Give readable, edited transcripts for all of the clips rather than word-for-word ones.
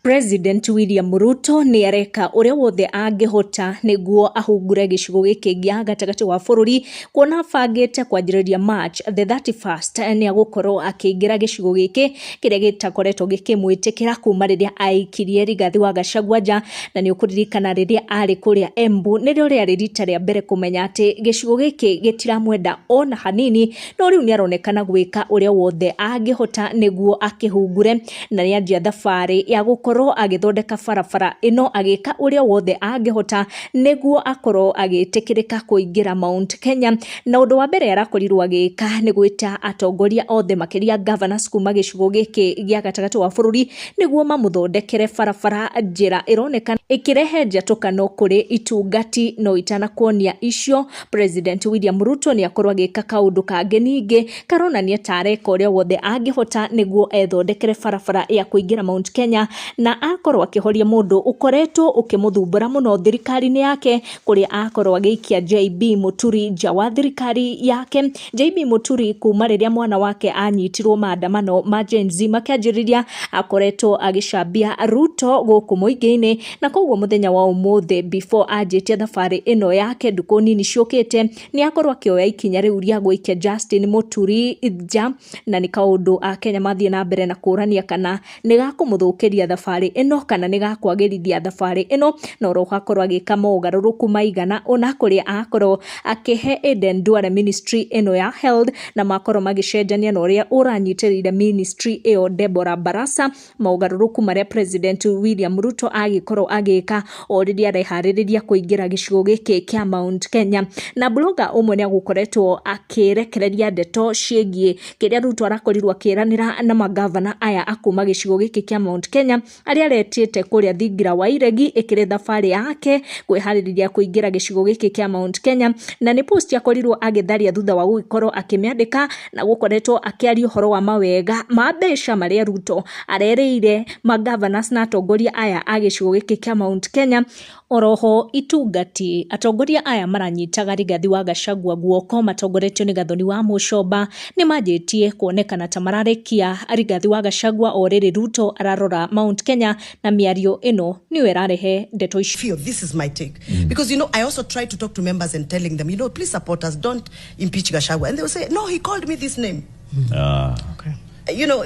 President William Ruto nĩ areka ũrĩa wothe angĩhota nĩguo ahungure gĩcigo gĩkĩ gĩa gatagatĩ wa bũrũri, kuona abangĩte kwanjĩrĩria March the 31st nĩ agũkorwo akĩingĩra gĩcigo gĩkĩ kĩrĩa gĩtakoretwo gĩkĩmwĩtĩkĩra kuma rĩrĩa aikirie Rigathi wa Gachagua nja. Na nĩ ũkũririkana rĩrĩa arĩ kũrĩa Embu nĩrĩo rĩarĩ rita rĩa mbere kũmenya atĩ gĩcigo gĩkĩ gĩtiramwenda ona hanini, no rĩu nĩ aronekana gwĩka ũrĩa wothe angĩhota nĩguo akĩhungure, na nĩ anjia thabarĩ ya gũkorwo agĩthondeka barabara ĩno, agĩka ũrĩa wothe angĩhota nĩguo akorwo agĩtĩkĩrĩka kũingĩra Mount Kenya. Na ũndũ wa mbere arakorirwo agĩka nĩ gwĩta atongoria othe, makĩria governors kuma gĩcigo gĩkĩ gĩa gatagatĩ wa bũrũri, nĩguo mamũthondekere barabara njĩra ĩronekana ĩkĩrehe njatũkano kũrĩ itungati. No itanakuonia icio, President William Ruto nĩ akorwo agĩka kaũndũ kangĩ ningĩ karonania ta areka ũrĩa wothe angĩhota nĩguo ethondekere barabara ya kũingĩra Mount Kenya, na akorwo akĩhoria mũndũ ũkoretwo ũkĩmũthumbũra mũno thirikari-inĩ yake, kũrĩa akorwo agĩikia JB Muturi nja wa thirikari yake. JB Muturi, kuma rĩrĩa mwana wake anyitirwo maandamano ma Gen Z makĩanjĩrĩria, akoretwo agĩcambia Ruto gũkũ mũingĩ-inĩ, na koguo mũthenya wa ũmũthĩ, before anjĩtie thabarĩ ĩno yake ndukũ nini ciũkĩte, nĩ akorwo akĩoya ikinya rĩu rĩa gũikia Justin Muturi nja. Na nĩ kaũndũ Akenya mathiĩ na mbere na kũrania kana nĩ gakũmũthũkĩria thabarĩ ĩno kana nĩ gakwagĩrithia thabarĩ ĩno. Na oro akorwo agĩka mogarũrũku maigana ũna, kũrĩa akorwo akĩhe Aden Duale ministry ĩno ya health, na makorwo magĩcenjania na ũrĩa ũranyitĩrĩire ministry ĩyo, Deborah Barasa. Mogarũrũku marĩa President William Ruto agĩkorwo agĩka o rĩrĩa areharĩrĩria kũingĩra gĩcigo gĩkĩ kĩa Mount Kenya. Na blogger ũmwe nĩ agũkoretwo akĩrekereria ndeto ciĩgiĩ kĩrĩa Ruto arakorirwo akĩranĩra na magavana aya akuma gĩcigo gĩkĩ kĩa Mount Kenya, arĩa aretĩte kũrĩa Thingira wa Iregi ĩkĩrĩ thabarĩ yake kwĩharĩrĩria kũingĩra gĩcigo gĩkĩ kĩa Mount Kenya. Na nĩ post akorirwo agĩtharia thutha wa gũgĩkorwo akĩmĩandĩka, na gũkoretwo akĩaria ũhoro wa mawega ma mbeca marĩa Ruto arerĩire magavanasi na atongoria aya a gĩcigo gĩkĩ kĩa Mount Kenya. Oroho itungati atongoria aya maranyitaga Rigathi wa Gachagua guoko, matongoretio nĩ Gathoni wa Muchomba, nĩ manjĩtie kuonekana ta mararekia Rigathi wa Gachagua o rĩrĩ Ruto ararora Mount Kenya, na mĩario ĩno nĩyo ĩrarehe ndeto ici. Feel this is my take because I also try to talk to members and telling them, please support us, don't impeach Gachagua, and they will say, "No, he called me this name."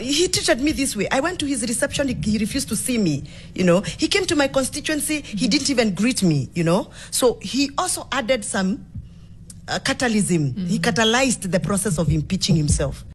He treated me this way. I went to his reception, he refused to see me. He came to my constituency, he didn't even greet me. So he also added some catalysm. He catalyzed the process of impeaching himself.